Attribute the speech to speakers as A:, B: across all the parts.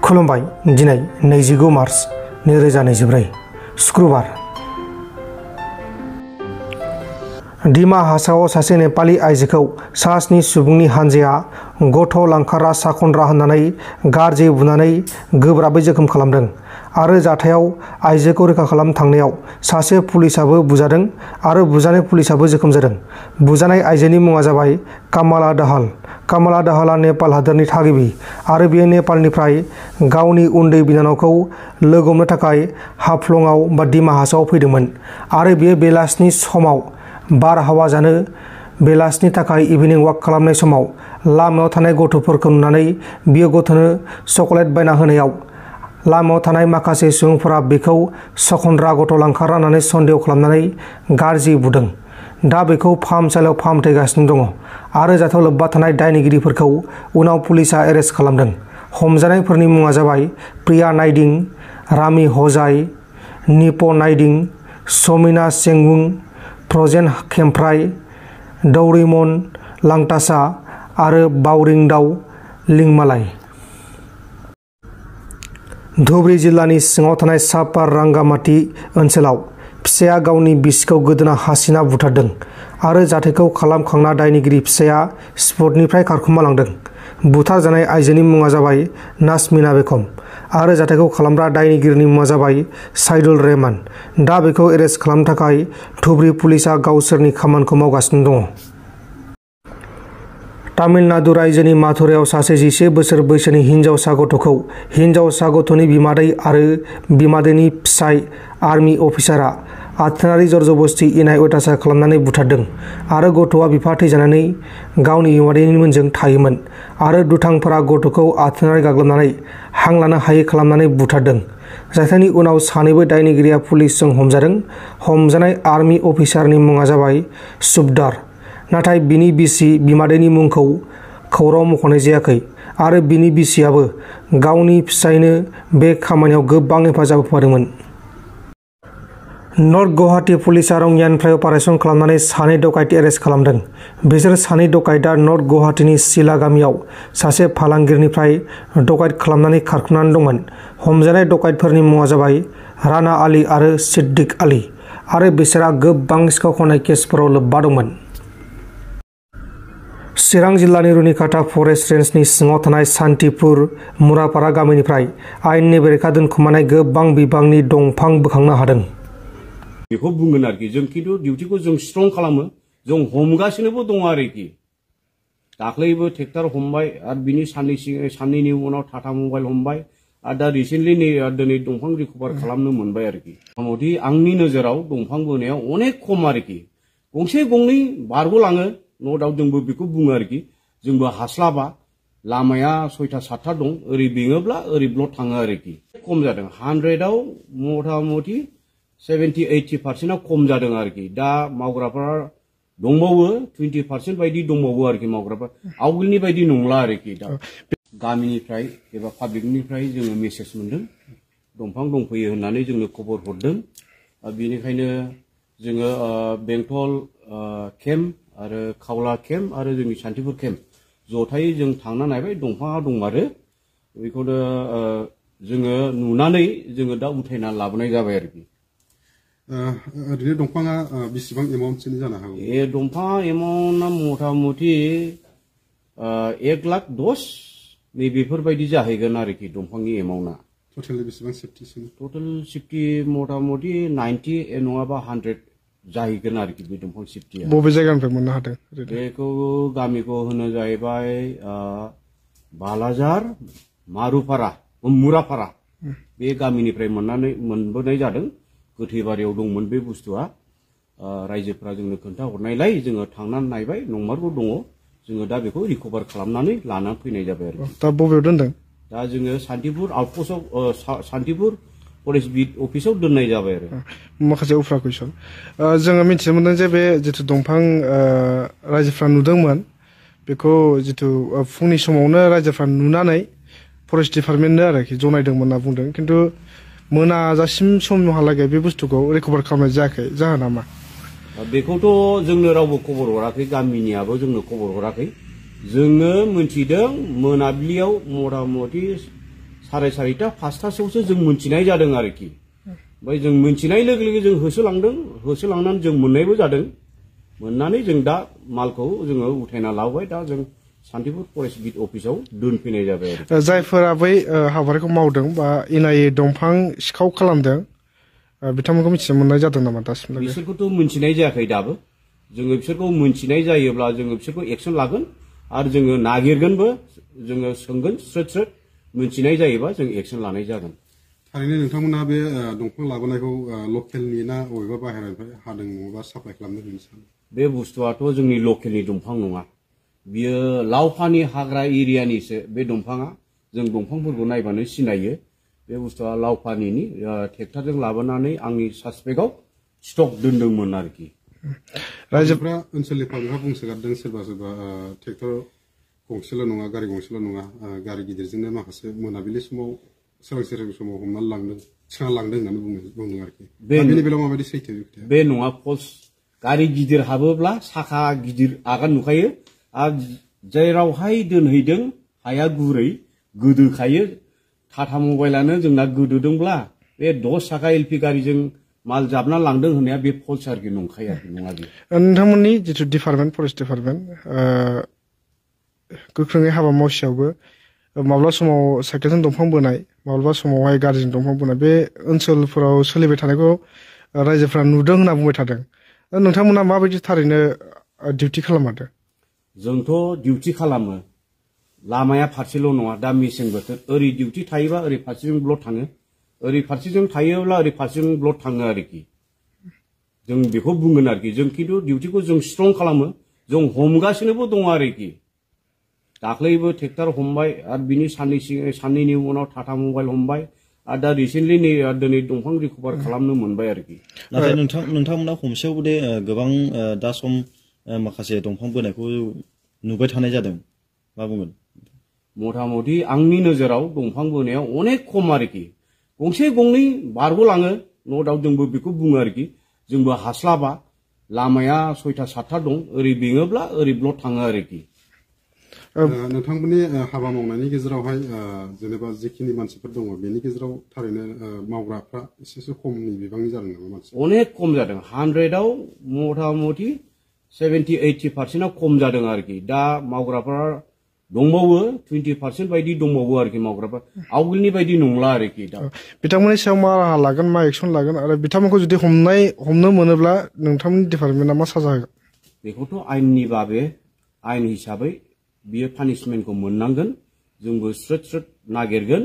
A: खुलुमबाय दिनै 29 मार्च 2024 शुक्रबार दिमा हासाव सासे नेपाली आइजोखौ सा-स्नि सुबुंनि हानजाया गथ' लांखारा साखनद्रा होननानै गाज्रि बुनानै गोब्राबै जोखोम खालामदों आरो जाथायाव आइजोखौ रैखा खालामनो थांनायाव सासे पुलिसाबो बुजादों आरो बुजानाय पुलिसाबो जोखोम जादों। बुजानाय आइजोनि मुङा जाबाय कामाला दाहाल। कामाला दाहालआ नेपाल हादोरनि थागिबि आरो बियो नेपालनिफ्राय गावनि उन्दै बिनानावखौ लोगो हमनो थाखाय हाफ्लंआव बा दिमा हासाव फैदोंमोन आरो बियो बेलासिनि समाव बारहावा जानो बेलासिनि थाखाय इभिनिं वाक खालामनाय समाव लामायाव थानाय गथ'फोरखौ नुनानै बियो गथ'नो चकलेट बायना होनायाव लामायाव थानाय माखासे सुबुंफोरा बेखौ सखनद्रा गथ' लांखारा होननानै सन्देह खालामनानै गाज्रि बुदों। दा बेखौ फाहामसालियाव फाहामथायगासिनो दङ आरो जाथायाव लोब्बा थानाय दायनिगिरिफोरखौ उनाव पुलिसा एरेस्ट खालामदों। हमजानायफोरनि मुङा जाबाय प्रिया नाइदिं, रामी हजाय, निप नाइदिं, समिना सेंगुं, प्रजेन खेमफ्राय, दौरिमन लांटासा आरो बावरिंदाव लिंमालाय। धुबरी जिल्लानि सिङाव थानाय सापार रांगामाटी ओनसोलाव फिसाया गावनि बिसिखौ गोदोना हासिना बुथारदों आरो जाथायखौ खालामखांना दायनिगिरि फिसाया स्पटनिफ्राय खारखोमालांदों। बुथारजानाय आइजोनि मुङा जाबाय नाजमिना बेगम आरो जाथायखौ खालामग्रा दायनिगिरिनि मुङा जाबाय साइदुल रहमान। दा बेखौ एरेस्ट खालामनो थाखाय धुबरी पुलिसा गावसोरनि खामानिखौ मावगासिनो दङ। तामिलनाडु रायजोनि माथुरायाव सासे 11 बोसोर बैसोनि हिनजावसा गथ'खौ हिनजावसा गथ'नि बिमादै आरो बिमादैनि फिसाय आर्मि अफिसारआ आथोनारि जरजबस्ति इनाय अयथासार खालामनानै बुथारदों आरो गथ'आ बिफा थैजानानै गावनि बिमादैनि मोनजों थायोमोन आरो दुथांफोरा गथ'खौ आथोनारि गाग्लोबनानै हां लानो हायै खालामनानै बुथारदों। जाथायनि उनाव सानैबो दायनिगिरिया पुलिसजों हमजादों। हमजानाय आर्मि अफिसारनि मुङा जाबाय सुबदार, नाथाय बिनि बिसि बिमादैनि मुंखौ खौराङाव मख'नाय जायाखै आरो बिनि बिसियाबो गावनि फिसायनो बे खामानियाव गोबां हेफाजाब होफादोंमोन। नर्थ गुवाहाटी पुलिसा रंगियानिफ्राय अपारेसन खालामनानै सानै डकाइट एरेस्ट खालामदों। बिसोर सानै डकाइटआ नर्थ गुवाहाटीनि सिला गामियाव सासे फालांगिरिनिफ्राय डकाइट खालामनानै खारखोमानानै दंमोन। हमजानाय डकाइटफोरनि मुङा जाबाय राना आली आरो सिद्दिक आली आरो बिसोरहा गोबां सिखाव खावनाय केसफोराव लोब्बा दंमोन। चिरां जिल्लानि रुनिकाटा फरेस्ट रेन्जनि सिङाव थानाय सान्तिपुर मुरापारा गामिनिफ्राय आयेननि बेरेखा दोनखुमानाय गोबां बिबांनि दंफां बोखांनो हादों।
B: बेखौ बुंगोन आरोखि जों खिन्थु डिउटिखौ जों स्ट्रं खालामो, जों हमगासिनोबो दङ आरोखि। दाख्लैबो ट्रेक्टर हमबाय आरो बिनि साननैनि उनाव टाटा मबाइल हमबाय आरो दा रिसेन्टलि दिनै दंफां रिकभार खालामनो मोनबाय आरोखि। मथामथि आंनि नोजोराव दंफां बोनायाव अनेक खम आरोखि, गंसे गंनै बारग'लाङो न' दाउट जोंबो बेखौ बुङो आरोखि। जोंबो हास्लाबा, लामाया 6-7 दं, ओरै बेङोब्ला ओरै ब्लक थाङो आरोखि। खम जादों 100आव मथामथि 70-80% खम जादों आरोखि। दा मावग्राफोरा दंबावो 20% बायदि दंबावो आरोखि मावग्राफोरा, आवगोलनि बायदि नंला आरोखि। दा गामिनिफ्राय एबा पाब्लिकनिफ्राय जोङो मेसेज मोनदों दंफां दंफैयो होननानै जोंनो खबर हरदों। बेनिखायनो जोङो बेंटल केम्प आरो खावला केम्प आरो जोंनि सान्तिपुर केम्प जथायै जों थांना नायबाय, दंफाङा दंमारो। बेखौनो जोङो नुनानै जोङो दा उथायना लाबोनाय जाबाय आरोखि।
C: ओरैनो दंफाङा बेसेबां एमाउन्टसोनि जानो हागौ?
B: दंफाङा एमाउन्टआ मथामथि 1,10,000 नैबेफोरबायदि जाहैगोन आरोखि दंफांनि एमाउन्टआ।
C: टटेल बेसेबां सेफ्टिसिम?
B: टटेल सेफ्टि मथामथि 90 नङाबा 100 जाहैगोन आरोखि बे दंफां सेफ्टिया।
A: बबे जायगानिफ्राय मोननो हादों?
B: बेखौ गामिखौ होनो जाहैबाय बालाजार मुरापारा बे गामिनिफ्राय मोनबोनाय जादों। गोथैबारियाव दंमोन बे बुस्थुआ, रायजोफ्रा जोंनो खोन्थाहरनायलाय जोङो थांनानै नायबाय, नंमारगौ दङ। जोङो दा बेखौ रिकभार खालामनानै लानानै फैनाय जाबाय आरो।
A: दा बबेयाव दोनदों?
B: दा जोङो सान्तिपुर आउटपस्टआव सान्तिपुर फरेस्ट बिट अफिसाव दोननाय जाबाय आरो।
A: माखासे उफ्रा कुइसन जोङो मिथिनो मोनदों जे बे जिथु दंफां रायजोफ्रा नुदोंमोन बेखौ जिथु फुंनि समावनो रायजोफ्रा नुनानै फरेस्ट डिपार्टमेन्टनो आरोखि जनायदोंमोन होनना बुंदों, खिन्थु मोनाजासिम समहालागै बे बुस्थुखौ रिकभार खालामनाय जायाखै, जाहोना मा?
B: बेखौथ' जोंनो रावबो खबर हराखै, गामिनियाबो जोंनो खबर हराखै। जोङो मोनथिदों मोनाबिलियाव मथा मथि 4:30 5टासोआवसो जों मोनथिनाय जादों आरोखि ओमफ्राय जों मोनथिनाय लोगो लोगो जों होसोलांनानै जों मोननायबो जादों मोननानै जों दा मालखौ जोङो उथायना लाबोबाय दा जों सान्तिपुर फरेस्ट बिट अफिसाव दोनफैनाय जाबाय आरो
D: जायफोरा बै हाबाफारिखौ मावदों बा इनायै दंफां सिखाव खालामदों बिथांमोनखौ मिथिनो मोननाय जादों नामा दासिमबो
B: बिसोरखौथ' मोनथिनाय जायाखै दाबो जोङो बिसोरखौ मोनथिनाय जायोब्ला जोङो बिसोरखौ एक्सन लागोन आरो जोङो नागिरगोनबो जोङो सोंगोन स्रोद स्रोद मोनथिनाय जायोबा जों एक्सन लानाय जागोन
C: थारैनो नोंथांमोना बे दंफां लाबोनायखौ लकेलनि ना बबेबा बाहेरानिफ्राय हादों नङाबा साप्लाय खालामनो होनो सानो
B: बे बुस्थुआथ' जोंनि लकेलनि दंफां नङा बियो लावफानि हाग्रा एरियानिसो बे दंफाङा जों दंफांफोरखौ नायबानो सिनायो बे बुस्थुआ लावफानिनि ट्रेक्टरजों लाबोनानै आंनि सासपेक्टआव स्टक दोनदोंमोन आरोखि
C: रायजोफ्रा ओनसोलनि पाब्लिकआ बुंसोगारदों सोरबा सोरबा ट्रेक्टर गंसेल' नङा गारि गंसेल' नङा गारि गिदिरजोंनो माखासे मोनाबिलि समाव सोरांसि समाव हमनानै लांदों थिखांना लांदों होननानै बुंदों आरोखि बेनि बेलायाव माबायदि सैथो
B: बे नङा फल्स गारि गिदिर हाबोब्ला साखा गिदिर आगान नुखायो आरो जेरावहाय दोनहैदों हाया गुरै गोदोखायो टाटा मबाइलानो जोंना गोदोदोंब्ला बे 10 साखा एलपि गारिजों माल जाबना लांदों होननाया बे फल्स आरोखि नंखाया नङा बे
D: नोंथांमोननि जिथु डिपार्टमेन्ट फरेस्ट डिपार्टमेन्ट गोख्रोङै हाबा मावसेयावबो माब्ला समाव साइकेलजों दंफां बोनाय माब्ला समावहाय गारिजों दंफां बोनाय बे ओनसोलफोराव सोलिबाय थानायखौ रायजोफ्रा नुदों होनना बुंबाय थादों नोंथांमोना माबायदि थारैनो डिउटि खालामदों
B: जोंथ' डिउटि खालामो लामाया फारसेल' नङा दा मेसें बोथोर ओरै डिउटि थायोबा ओरै फारसेजों ब्लड थाङो ओरै फारसेजों थायोब्ला ओरै फारसेजों ब्लड थाङो आरोखि जों बेखौ बुंगोन आरोखि जों खिन्थु डिउटिखौ जों स्ट्रं खालामो जों हमगासिनोबो दङ आरोखि दाख्लैबो ट्रेक्टर हमबाय आरो बिनि साननैनि उनाव टाटा मबाइल हमबाय आरो दा रिसेन्टलि नै दिनै दंफां रिकभार खालामनो मोनबाय आरोखि
E: नाथाय नोंथांमोना हमसेयावबो दे गोबां दा सम माखासे दंफां बोनायखौ नुबाय थानाय जादों मा बुंगोन
B: मथा मथि आंनि नोजोराव दंफां बोनायाव अनेक खम आरोखि गंसे गंनै बारग'लाङो न' दाउट जोंबो बेखौ बुङो आरोखि जोंबो हास्लाबा लामाया 6टा 7टा दं ओरै बेङोब्ला ओरै ब्लड थाङो आरोखि
C: नोंथांमोननि हाबा मावनायनि गेजेरावहाय जेनेबा जिखिनि मानसिफोर दङ बेनि गेजेराव थारैनो मावग्राफ्रा एसेसो खमनि बिबांनि जादों नामा मानसि
B: अनेक खम जादों 100आव मथा मथि 70-80% खम जादों आरोखि दा मावग्राफ्रा दंबावो 20% बायदि दंबावो आरोखि मावग्राफ्रा आवगोलनि बायदि नंला आरोखि दा
D: बिथांमोननि सायाव मा राहा लागोन मा एक्सन लागोन आरो बिथांमोनखौ जुदि हमनो मोनोब्ला नोंथांमोननि डिपार्टमेन्टआ मा साजा होगोन
B: बेखौथ' आयेननि बाबे आयेन हिसाबै बियो पानिशमेन्टखौ मोननांगोन जोंबो स्रोद स्रोद नागिरगोन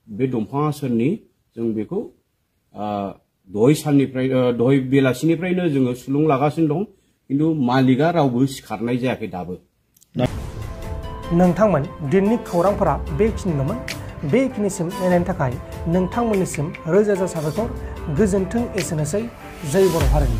B: बे दंफाङा सोरनि जों बेखौ दहाय बेलासिनिफ्रायनो जोङो सुलुं लागासिनो दं खिन्थु मालिकआ रावबो सिखारनाय जायाखै दाबो
A: नोंथांमोन दिननि खौरांफोरा बेखिनिल'मोन बेखिनिसिम नायनायनि थाखाय नोंथांमोननिसिम रोजा रोजा साबायखर गोजोन्थों एसेनोसै जय बर' हारिनि